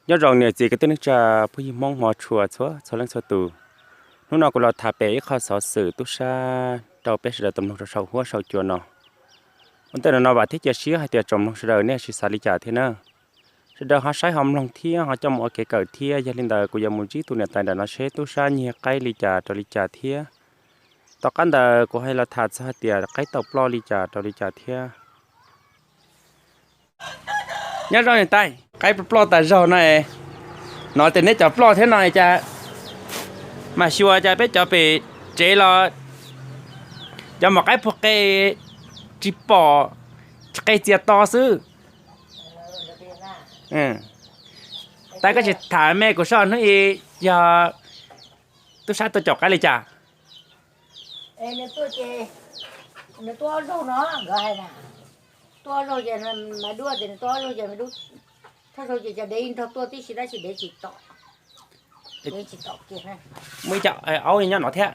Nyob zoo niam txiv kwv tij neej tsa phooj ywg Hmoob hmov tshua txhua txhua leej txhua tus. Hnub no kuv los tham pem ib qho xov xwm tub sab rau peb sawv daws tau mloog rau saum huab saum cua no. Ua ntej no no vam thiab cia siab hais tias tsoom mloog sawv daws nej siv xav li cas thiab na. Sawv daws ho saib ho mloog thiab ho coj mus ua kev kawm thiab. Yog li ntawd kuv yuav mus ntsib tus niam tais nram no seb tub sab nyiag qaib li cas rau li cas thiab. Tom qab ntawd kuv ho los tham txog hais tias qaib tau ploj li cas rau li cas thiab. Nyob zoo niam tais, qaib ploj tas zaug no, hnov tias neb cov ploj thiab no cas, mas xyuas cas peb cov pem tsev los cov maum qaib puag qe tsis pom, qe txias to xwb. Tais, koj tsis tham me kuv soj hnub i, yog tub sab tuaj caum qaib li cas? Nws tuaj ces, nws tuaj ob zaug no, nkawd hais na, tuaj ob zaug ces mas dub, ces nws tuaj ob zaug ces mas dub, thawj zaug ces cov dev nrog tuaj tib si tab sis dev tsis tom, dev tsis tom kiag. Muaj ib co aub nyob no thiab.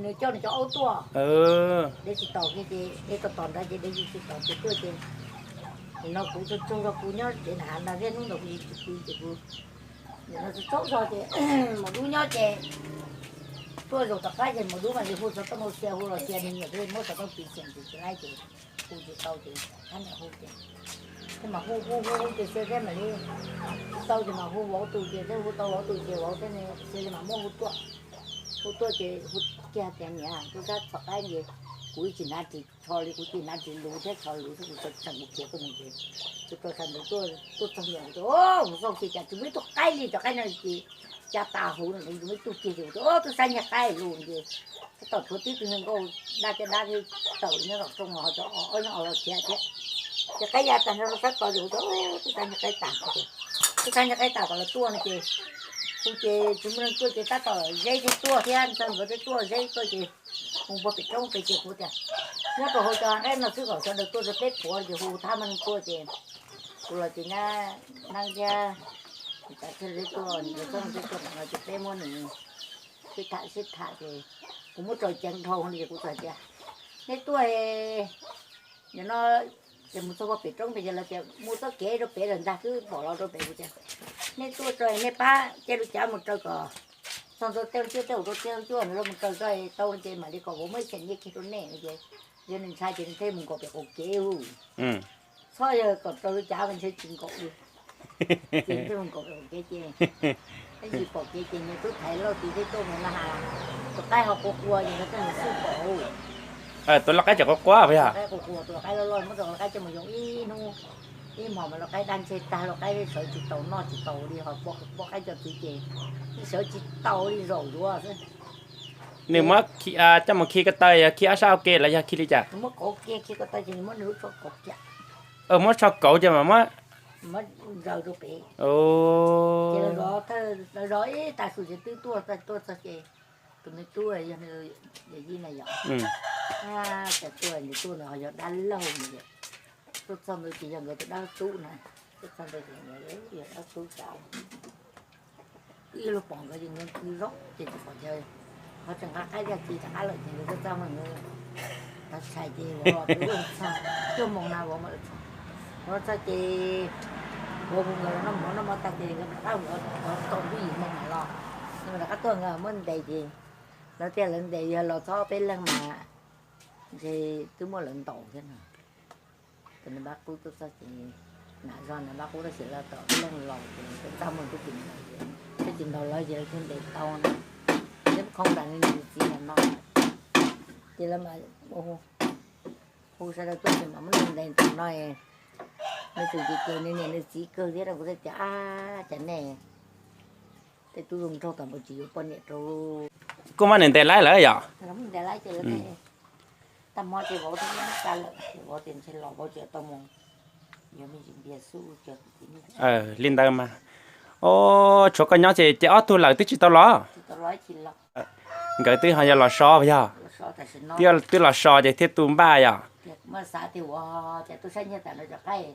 Nws coj nws cov aub tuaj, dev tsis tom kiag ces dev tom tom ntawd ces dev tsis tom ces tuaj ces, nim no kuv tsaug tsaug zog kuv nyob tsev nram hav ntag thiab hnub ntawd kuv tsis pw ces kuv, nim no tsaug tsaug zog ces maum dub nyob ces tuaj zaum tom qab ces maum dub mam li hu xov tooj hu xia hu los cia nws nyiam thiab muab xov tooj piv xeem ces tsis laib ces hu tsis tau ces thab niam hu ces thiaj mam hu hu hu hu ces xia thiab mam li tsis tau ces mam hu vauv tus ces thiaj hu tau vauv tus ces vauv thiaj xia li mam muab hu tuaj. Hu tuaj ces hu kiag tias niam, tub sab tom qaib ces kuv ib tsis hnav ris tsho li, kuv tsis hnav ris luv thiab tsho luv thiab kuv tseem mus khiav tuaj mus ces kuv rau sab ntawd tuaj txog ntawd kuv tias, mus xauj kiag cas tsis muaj ib tug qaib li, cov qaib no ces cas tas huv no tsis muaj ib tug kiag ces kuv tias, tub sab nyiag qaib lus ces tab tom tshuav tib tug niag nkauj dab caj dab thiab tawm nyob tom rooj ho cov ob nyob os los khiav thiab. Ces qaib ya tag nrho rau sab tod ces kuv tias, tub sab nyiag qaib tas, tub sab nyiag qaib tas kom lawv tuaj no ces kuv ces tsis muaj neeg tuaj ces tab tom Zeb thiaj tuaj thiab Ntxawg nkawd thiaj tuaj, Zeb tuaj ces mus puag pem roob pem ces kuv tias, nyob rau hauv cov nqaij no xwb kom sawv daws tuaj rau peb puav ces hu thab muaj neeg tuaj ces kuv los ces nab nab thiab tas thiaj li tuaj, nws txoj nws tuaj no ces peb muab nws sib tham sib tham ces kuv muab raws ceev dhau li ces kuv txawm tias, neb tuaj nim no ces mus txog puag pem roob pem ces lawv tias mus txoj kev rau pem lawm ntag, twb pom los rau pem kuv tias, neb tuaj tso nej pab caij lub cav mus raws kom txog ntxov tej cuaj tej hauv rau tej cuaj no mus raws tso tau ces mam li kom vauv muab ib cheem nyiaj kiag rau nej no ces yog nws ntshai ces nws thiaj mus nkaum pem qaum kev hu. Txhob yog kom raws lub cav mas ntshe tsis nkaum li. Ces nws thiaj mus nkaum pem qaum kev ces, ib tsis pom kev ces nws twb thaiv lauj tis thiab tuaj mus na has, tus qaib ho qua qua ces nws thiaj mus xwb pom. Tus lau qaib tseem qua qua puas yog? Lau qaib qua qua, tus lau qaib loj loj muab tus lau qaib coj mus yoov ib hnub ib hmos mas lau qaib daj ntseg tag, lau qaib sawv tsis taus noj tsis taus li ho poj qaib cov txiv ces sawv tsis taus li zaum zuav xwb. Nws muab coj mus khi ko taw yog khi ob sab hauv ke los yog khi li cas? Nws muab kauv kiag khi ko taw ces nws muab nws lub tsho kauv kiag. Muab tsho kauv ces mas muab zaws rau pem. Ces lawv zov ib tag su ces twb tuaj, tuaj txog ces tus me tub yog nws yawm yij na yom, cas tuaj nws tuaj ntawd ho yog dab laug nws, tuaj txog ntawd ces yog nkawd tus dab tub na, tuaj txog ntawd ces yog dab tub tas. Ib lub pom nkawd ces nkawd kwv zoo ces tsis pom ces ho tseem nqa qaib tiag ces rov qab lawm ces nkawd tuaj txog mas nkawd tag tshais ces vauv los pw txog cuaj moos na vauv mam txog. Vauv txog ces vauv hu nkawd los noj mov, noj mov tag ces nkawd rov qab hu nkawd tau ntub yim moos mam los, ces nkawd rov qab tuaj nkawd muab ntes ces lawv tias lawv ntes yog los txog peb leeg mas ntshe twb muab lawv ntaus thiab no. Ces nws npab qub tuaj txog ces, nam zog nws npab qub tab sis lawv tau ib leeg los ces lawv txaj muag tub tim ntawd, tub tim ntawd lawv ces lawv thiaj ntes tau no. Neb khoob tas nws niam nws txiv nram no, ces lawv mas hu sawv daws tuaj ces mam muab nws ntes ntawm no. Nws tseem ces ces nws niam nws txiv kawg thiab rau kuv thiaj tias, ab, cas nej tej tub zoo nraug tau npaum tsis yuav poj niam rau. Kuj muab nws ntes laib lawm yom? Tag hmo ces vauv thiaj muab xa lawm, vauv tias ntshe los vauv tseem tau mus, yog me ntsis npias xub. Li ntawd mas, o, tshuav koj nyob ces ces ob tug lawm twb tsis tau los. Nkawd twb ho yog los so yog, twb los so ces thiaj tu npaj yom. Muab xav tias ua cas tub sab nyiag tas no cov qaib,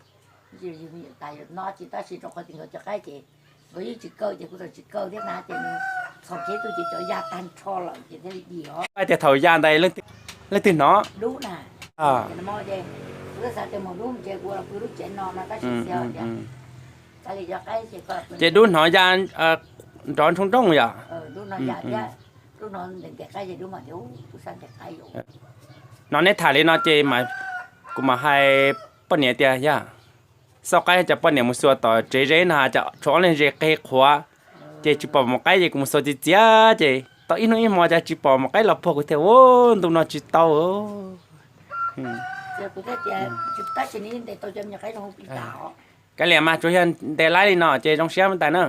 yus me nyuam tas yus no ces tab sis rau qhov tias nkawd cov qaib ces nkawd yeej tsis kaw ces kuv txawm tsis kaw thiab na ces nws txhom kiag tus ces cov ya tag nrho lawm ces thiaj li dim os. Hais tias thaum ya ntawd leej twg hnov? Dub na. Ces kuv xav tias mus dub ntshe kuv los pw lub tsev no no tab sis xyov tias Ces dub hnov ya nrov ntsoo nrooj yom. No neb tham li no ces kuv mam hais poj niam tias yog xauj qaib cov poj niam mus xuas tom tsev zeb no, tshuav ob leeg ze qe qhuav, ces tsis pom mus qaib ces kuv mus xuas txiv txiav ces tau ib hnub ib hmo cas tsis pom mus qaib los puag kuv tias ua ntu no tsis tau. Kav liam mas tsuas yog ntes laib li no ces zoo siab mus tais na.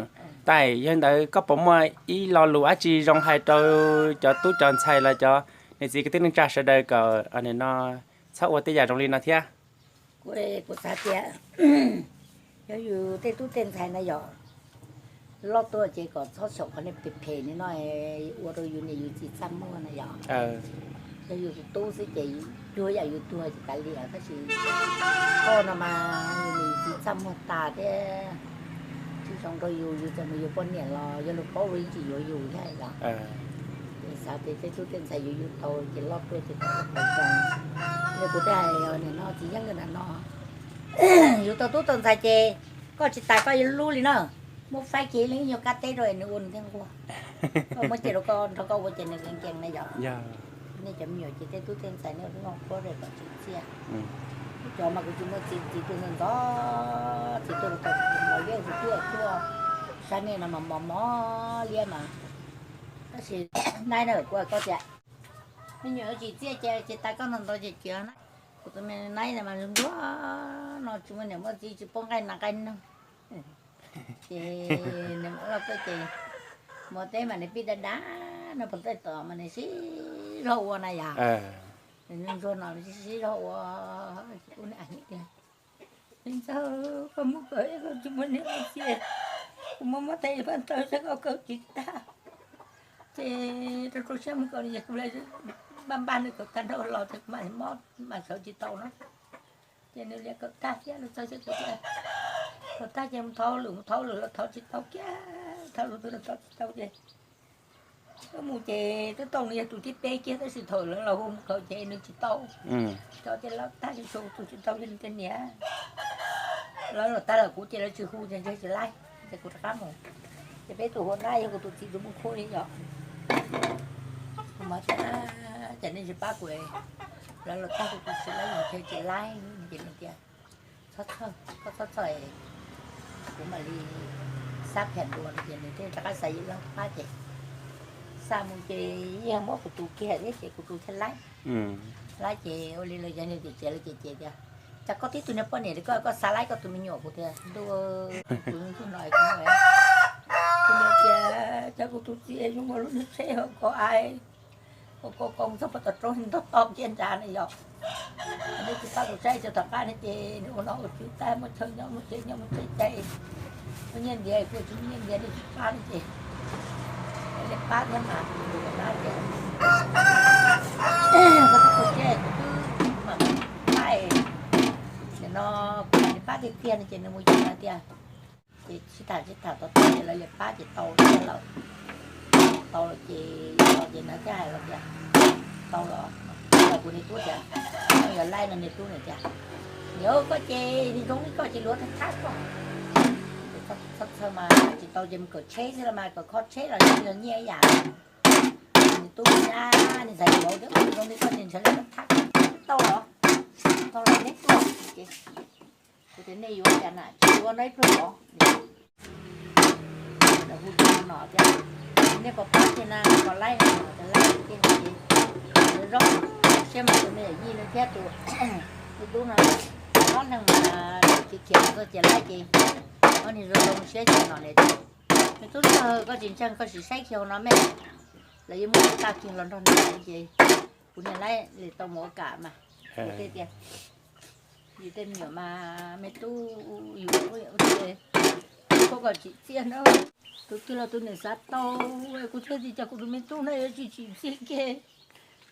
Tais yog li ntawd koj puas muaj ib lo lus dab tsi zoo hais rau cov tub cov ntxhais los cov niam txiv kwv tij neej tsa sawv daws kom no txhob ua tej yam zoo li no thiab? Kuv xav tias yog yus tej tub tej ntxhais na yog loj tuaj ces kom txhob xyaum qhov niag phem phem li no ua rau yus niam yus txiv txaj muag na yog. Yog yus tus tub xwb ces cuag yam yus tuag ces kav liam, tab sis koj no mas yus niam yus txiv txaj muag tas thiab. Tsis zoo rau yus, yus txawm mus yuav poj niam los yog luag paub luag yeej tsis yuav yus thiab yog. Ces xav tias tej tub tej ntxhais yuav yus tau ces loj tuaj ces tau ua qhov zoo. Li kuv thiaj hais nim no txiv Yeeb ntawm no, yus tau tub tau ntxhais ces koj tsis tas koj yuav hlub li na. Muab faib kiag ib leeg ib nyuag kab teb rau nws ua nws thiaj nquag. Koj muab cem rau koj nrog koj ua ces nws nkees nkees na yog. Nej cov me nyuam ces tej tub tej ntxhais nej ua tub ua qhuab kom tsim txiaj. Kuv cov mas kuv tsis muaj txiv, txiv tuaj ntxov ntxov, txiv tuaj rau tau mos liab, txiv tuaj tuaj sab nej no mas mos mos liab mas. Tab sis naib na kuv hais koj tias me nyuam tsim txiaj ces tsis tas koj ntog ntog ces tsis na. Kuv tus me naib mas ntsuag ntsuag no tsis muaj niam muaj txiv tsis paub nqaij nas nqaij noog. Ces nws mus ua loj tuaj ces mus teb mas nws pib dav dav no, puag thaum ntawd mas nws sib zog ua na yom. Nws ntsuag no nws sib zog ua, kuv niam tias, me ntxawg, koj mus koj tsis muaj niam muaj txiv, kuv muab muab tes pab taw saib koj kawg tsis tag. Ces rau rau siab mus kom nws, kuv npaj npaj nws kom tag nrho los ces kuv mam li mob mas sawv tsis tau no. Ces nws liam kom tag thiab, nws txawj xwb tias kom tag ces mus thauj lwm, mus thauj lwm los thauj tsis tau kiag, thauj lwm twg los thauj tsis tau ces wb mus ces twb tau nws yog tus thib peb kiag tab sis thaum lawv los hu mus khaws ces nws tsis tau. Cov ces lawv tag ces tshuav kuv tus tsis tau ces nws tias niam, lawv los tag lawm kuv ces lawv tsis hu ces ntshe tsis laib ces kuv rov qab mus. Ces peb tus hu na yog kuv tus txiv tus muaj khub li yom. Kuv mas tias, cas nej tsis pab kuv, lawv los tag kuv tus tsis laib ntshe tsis laib ces nws tias txhob txhawj, koj txhob txhawj, kuv mam li xa pham dua no ces nws thiaj rov qab xa yim leej pab ces xa mus ces yeej muab kuv tus kiag thiab ces kuv tus thiaj laib. Laib ces ua li los yog nws txiav txiav lawv ces ces tias, cas koj tib tug niag poj niam li koj, koj xa laib koj tus me nyuam? Kuv tias ntuj, kuv ntuj no kuv tias, cas kuv tus txiv zoo nkaus lub niag tsheb hauv ko ai, ko ko ko txog pov tom roob ntog to kiag nrad na yom. Nej tsis pab kuv saib tso, tom qab no ces nws ua no ua tswv tag, muaj chaw nyob muaj tsev nyob muaj tsev cai, muaj nyiaj ntiav kuv tsis muaj nyiaj ntiav, nej tsis pab no ces li pab thiab mas kuv pab ces kuv twb mam pab, nim no kuv mam li pab tiag tiag no ces nws mus yim no tiag. Ces sib tham sib tham tau tau ces lawv li pab ces tau thiab lawm. Tau lawm ces, tau ces nws thiaj hais los tias, tau los, kuv niag tub tias, yog laib no niag tub nws tias, niam, koj ces zoo li koj ces luag thab thab koj. Txhob txhawj mas, tsis tau ces mus kawm tsheb xwb los mas, kawm kho tsheb los yog nyiaj ib yam. Niag tub tias, niag ntxhais vauv tias, zoo li koj ces ntshaw li thab thab koj, tau los, tau los neb tuaj ces kuv tias nej yuav cas na, tsis yuav no ib pluag os. Hu no tias, nej puas pab kiag na, puas laib no, laib kiag ces zoo siab mas tus me nyuam yij no thiab tus tub no, ob leeg mas khiav khiav txog ces laib ces ob niag zoo zoo siab ces no ne, me tub ntxawg, koj tsis ntseeg koj sim saib kiag hauv no me, lawv yuav muab tag kiag los nrog nws ces kuv niag laib li tau mus ua kam mas. Kuv thiaj tias, yus tej me nyuam mas me tub yus ua koj kom tsim txiaj na. Tus twg los tus niam xav tau, kuv thiaj tias cas kuv tus me tub no yuav tsis tsim txiaj kiag,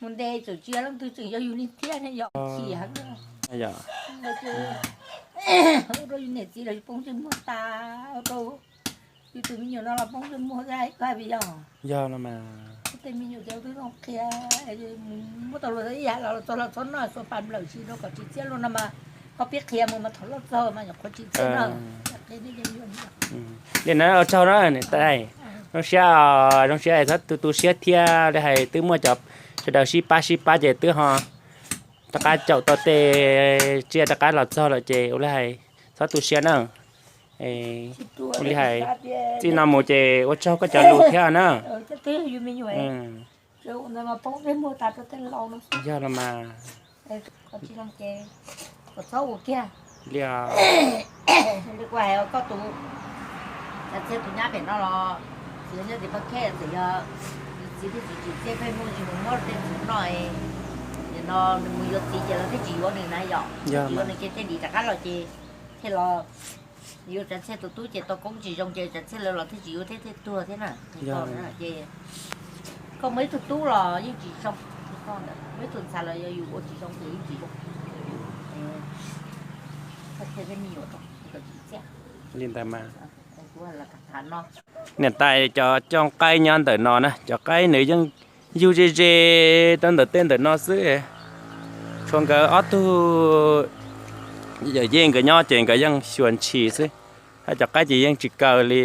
mus ntes txawm tsis yog leej twg tseem yog yus niag thiab ne yom, chim heev. Ua rau yus niam txiv los yus poob ntsej muag tas, ua rau yus tus me nyuam no los poob ntsej muag tas, koj hais puas yog? Yog no mas. Tej me nyuam ces twb zoo qhia, muab tau luag ib yam los txog los txhob noj xuas pas nplawm si rau kom tsim txiaj luaj no mas, ho pib qhia mus mas thaum loj txog mas nyuam qhuav tsim txiaj no. Li na, ua tsaug na niam tais. Zoo siab, zoo siab txhob tu tu siab thiab, li hais twb muaj cov sawv daws sib pab sib pab ces twb ho rov qab caum tau tej tsiaj rov qab los txog lawm ces ua li hais txhob tu siab na. Ua li hais txij no mus ces ua tsaug koj cov lus thiab na. Yog los mas. Li koj tus, tus nyab pem no los txiv nyob tim Paj Khej, txawm yog txiv twb tsis tsim txiaj pheej muaj tsis mus muab tej txiv noj, nim no nws mus yuav txiv ces lawv thiaj tsis yuav nws na yom. Tsis yuav nws ces thiaj li rov qab los ces thiaj los yuav Tsav Txhiaj tus tub ces tau koob tsis zoo ces Tsav Txhiaj lawv los thiaj tsis yuav thiab thiaj tuag thiab na. Ces koj muaj ib tug tub los yeej tsis zoo, muaj ib tug ntxhais los yog yus ua tsis zoo ces yeej tsis zoo. Li ntawd mas. Niam tais cov coj qaib nyob ntawm no na, cov qaib nws yeej yug ze ze rau ntawm tej ntawm no xwb. Tshuav nkawd ob tug yawm yij nkawd nyob ces nkawd yeej xyuas ntshis xwb, hab cov qaib ces yeej tsis kaw li,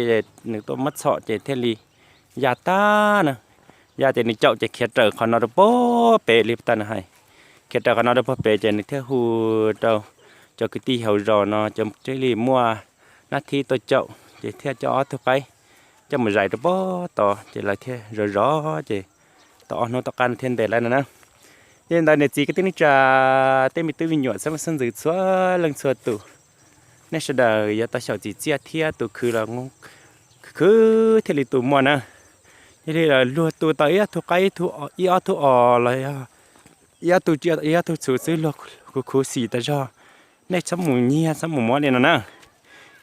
nws tuaj muab txhom ces thiaj li ya tag na. Ya ces nws caum ces khiav raws qhov no rau puag pem li tag nws hais. Khiav raws qhov no rau puag pem ces nws thiaj hu rau cov kwv tij hauv zos no cov thiaj li muaj nab thib tuaj caum ces thiaj coj ob tug qaib coj mus zais rau puag tod ces lawv thiaj zov zov ces tau ob hnub tom qab no thiaj ntes lawm no na. Yog li ntawd niam txiv kwv tij neej tsa, tej me tub me nyuam xeeb leej xeeb ntxwv txhua leej txhua tus, nej sawv daws yuav tau xyaum txim txiaj thiab tus khwv los khwv khwv thiaj li tus muaj na. Yog li los luag tu tau ib ob tug qaib, ib ob tug os los yog ib ob tug tsiaj ib ob tug txhuv xwb luag khuv khuv xim tas zog. Nej txhob mus nyiag txhob mus muab li no na.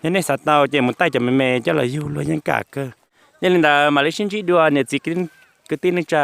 Yog nej xav tau ces mus taij cov me me coj los yug luag yeej kam kawg. Yog li ntawd mam li sib ntsib dua niam txiv kwv tij neej tsa.